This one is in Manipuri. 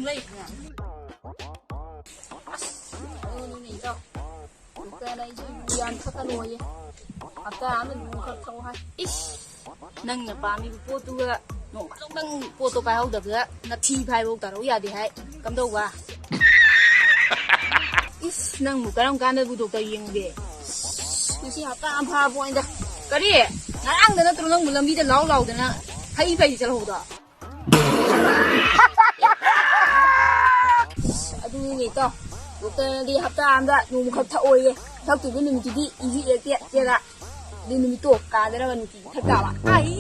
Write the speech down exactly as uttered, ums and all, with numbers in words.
ꯂꯩꯕꯅꯦ꯫ ꯑꯁ, ꯑꯩꯉꯣꯟꯗꯅꯦ ꯏꯇꯥꯎ꯫ ꯗꯣꯛꯇꯔꯅ ꯑꯩꯁꯦ ꯌꯨ ꯌꯥꯝ ꯊꯛꯀꯅꯣꯌꯦ꯫ ꯍꯞꯇꯥ ꯑꯃꯗ ꯅꯣꯡꯃꯈꯛ ꯊꯛꯑꯣ ꯍꯥꯏ꯫ ꯏꯁ, ꯅꯪꯅ ꯄꯥꯝꯃꯤꯕ ꯄꯣꯠꯇꯨꯒ ꯅꯣꯡ ꯐꯥꯗꯣꯛꯇꯪ ꯄꯣꯠꯇꯣ ꯄꯥꯏꯍꯧꯗꯕꯗ ꯅꯊꯤ ꯐꯥꯏꯕꯧ ꯇꯥꯔꯧ ꯌꯥꯗꯦ ꯍꯥꯏ꯫ ꯀꯝꯗꯧꯕ? ꯏꯁ, ꯅꯪꯕꯨ ꯀꯔꯝ ꯀꯥꯟꯗꯕꯨ ꯗꯣꯛꯇꯔ ꯌꯦꯡꯉꯨꯒꯦ? ꯉꯁꯤ ꯍꯞꯇꯥ ꯑꯃ ꯐꯥꯕ ꯄꯣꯠꯅꯤꯗ꯫ ꯀꯔꯤ? ꯉꯔꯥꯡꯗ ꯅꯠꯇ꯭ꯔꯣ ꯅꯪꯕꯨ ꯂꯝꯕꯤꯗ ꯂꯥꯎ ꯂꯥꯎꯗꯅ ꯍꯩ ꯄꯩ ꯆꯠꯍꯧꯕꯗꯣ? ꯑꯗꯨꯅꯤꯅꯦ ꯏꯇꯥꯎ, ꯗꯣꯛꯇꯔꯅꯗꯤ ꯍꯞꯇꯥ ꯑꯃꯗ ꯅꯣꯡꯃꯈꯛ ꯊꯛꯑꯣꯌꯦ꯫ ꯊꯛꯇꯣꯏꯕ ꯅꯨꯃꯤꯠꯇꯨꯗꯤ ꯏꯁꯨ ꯏꯔꯛꯇꯦ ꯆꯦꯗ꯫ ꯑꯗꯨ ꯅꯨꯃꯤꯠꯇꯣ ꯀꯥꯗꯅꯕ ꯅꯨꯡꯇꯤꯒꯤ ꯊꯛ ꯇꯥꯕ꯫ ꯑꯩ